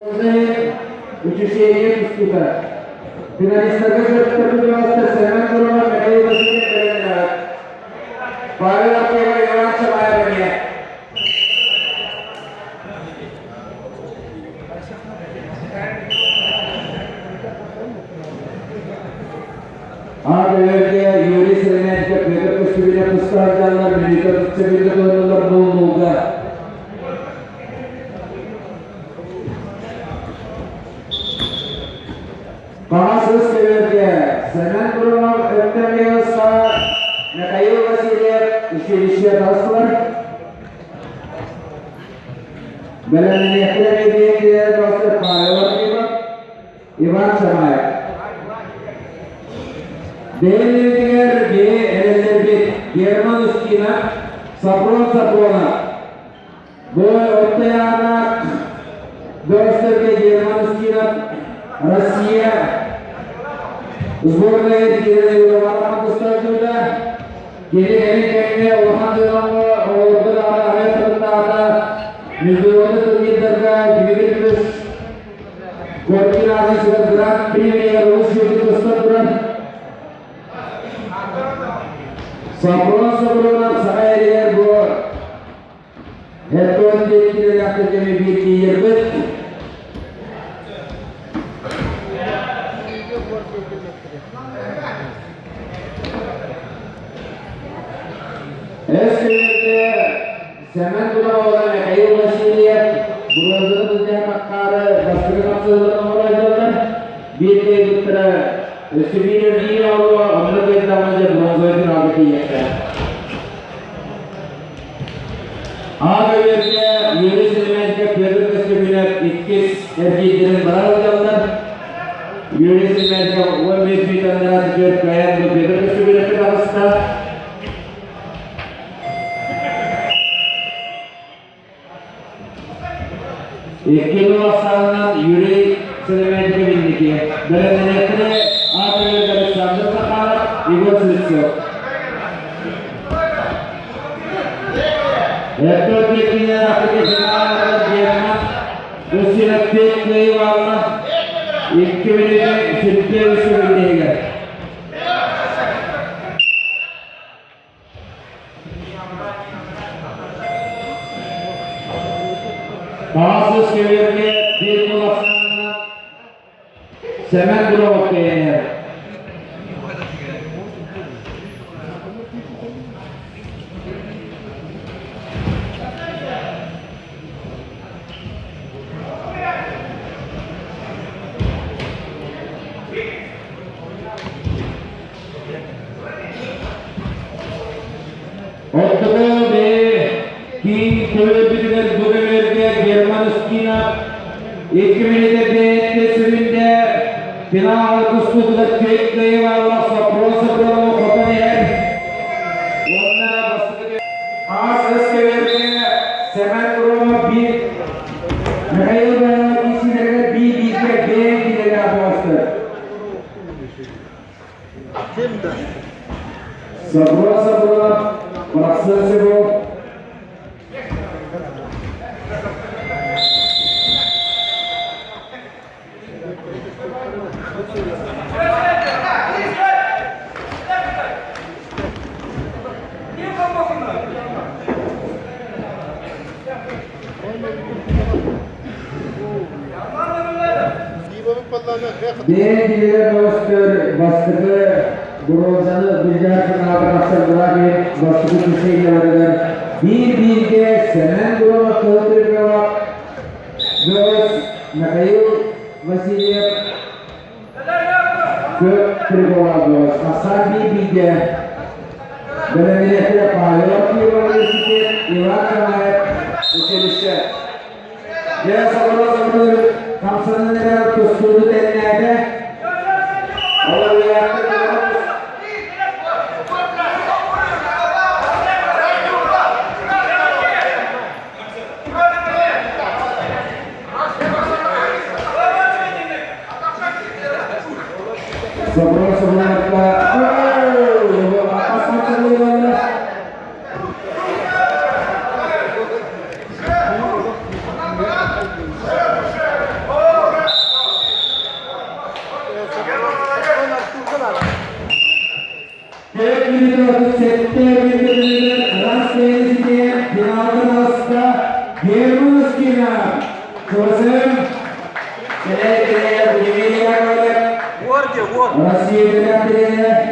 Учреждение тустуута. Финалистарга көрдөрбүт бөҕөстөр Сэмэн Гурова, Михаил Васильев бэлэмнээх. Павел Артемов, Иван Шамаев эмиэ. Аат-өйөргө Юрий Сыромятников, Петр Костюбинов туста сылдьаллар, мүнүүтэ тутса туһаныллар буоллууга. Хаһас үс көбүөргэ Сэмэн Громов, Өктөм Миоска, Михаил Васильев училище таҕыстылар. Бэлэмнэниэхтэрэ эбиэккилэр баҕастар Павел Архипов, Иван Шамаев. Бэйэлэригэр бэйэ эрэллэрбит Герман Устинов, Сафрон Сафронов, Бу Оттояна бөҕөстөргө Герман Устинов Россия сборная киирэн Юроваҕа Кини кэлин кэмҥэ улахан дьоҥҥо оҕолорго даҕаны аҕыйах сылыттааҕыта международный турнирдарга Дмитрий Плюс Горький аатын гран-при олус үчүгэйдик тустан турар. Сопрун Сопрунов саха эригэр бу Эрдоган диэккилэлээхтэр кэми биир тиийэрбит. Эс-күннэргэ Сэмэн Дудовоҕа Михаил Васильев бронзаны былдьаан таххаары бастакы хапсыһыыларын оҥоро сылдьаллар. Биир кыайбыттара өссө биир эргиир оҕолоро онно кыайдаҕына дьэ бронзовай финалга тиийиэхтэрэ. Аҕа үөргэ Юрий Силиментьев, Петр Костюминов иккис эргиирдэрин бара сылдьаллар. Юрий Силиментьев 15 сүүтэннэрэ түөрт кыайан бу Петр Костюминовка таҕыста. Икки жыл ахсаанынан Юрий Силиментьев инники. Бэлэмнэниэхтэрэ аат үөргэ Александр Захаров, Егор Слепцов. Эрдэ пеккине Африка финалыгар Герман Гусина пек кыайыылаах 2 мүнүүтэ сүрдэ үс Таасыс көбүөргэ биир кулахсаанынан Сэмэн Громов кэйэнэр. Ортоку бэйэ киин көбүөрбүтүгэр бу көбүөргэ Герман Устинов 2 мүнүүтэ бэйэтэ сүрүндэ финал тустуутугар түөрт кыайыылаах Сопрон Сопронову хотон иһэр. Уонна бастакы АСС көбүөргэ Сэмэн Громов биир Михаил Иванов киирсиилэригэр биир-бииргэ бэйэ киирэлээх буоластар. Собура-собура, бырахсыан сөбө. Бэйэ билэр бөҕөстөр бастакы бронзаны былдьаһар финалга тахсар Владимир бастакы кишеняларыгар биир-бииргэ Сэмэн Громов Кыһыл Трепелов бөҕөс Михаил Васильев Көк Трепелов бөҕөс Хасан биир-бииргэ бэлэмнэниэхтэрэ Павел Архипов университет Иван Чамаев училище Дьэ, собура-собура хамсанан эрэр тустууну тэннээтэ. Ол үөрэхтэр Собура-собура 4 мүнүүтэ 37 мүнүүтэ Россия ситиһэн финалга таҕыста Германскина. Көрсөм. Кэлэ-кэлэ Владимир Яковлев. Уор диэ, уор. Россия тренері.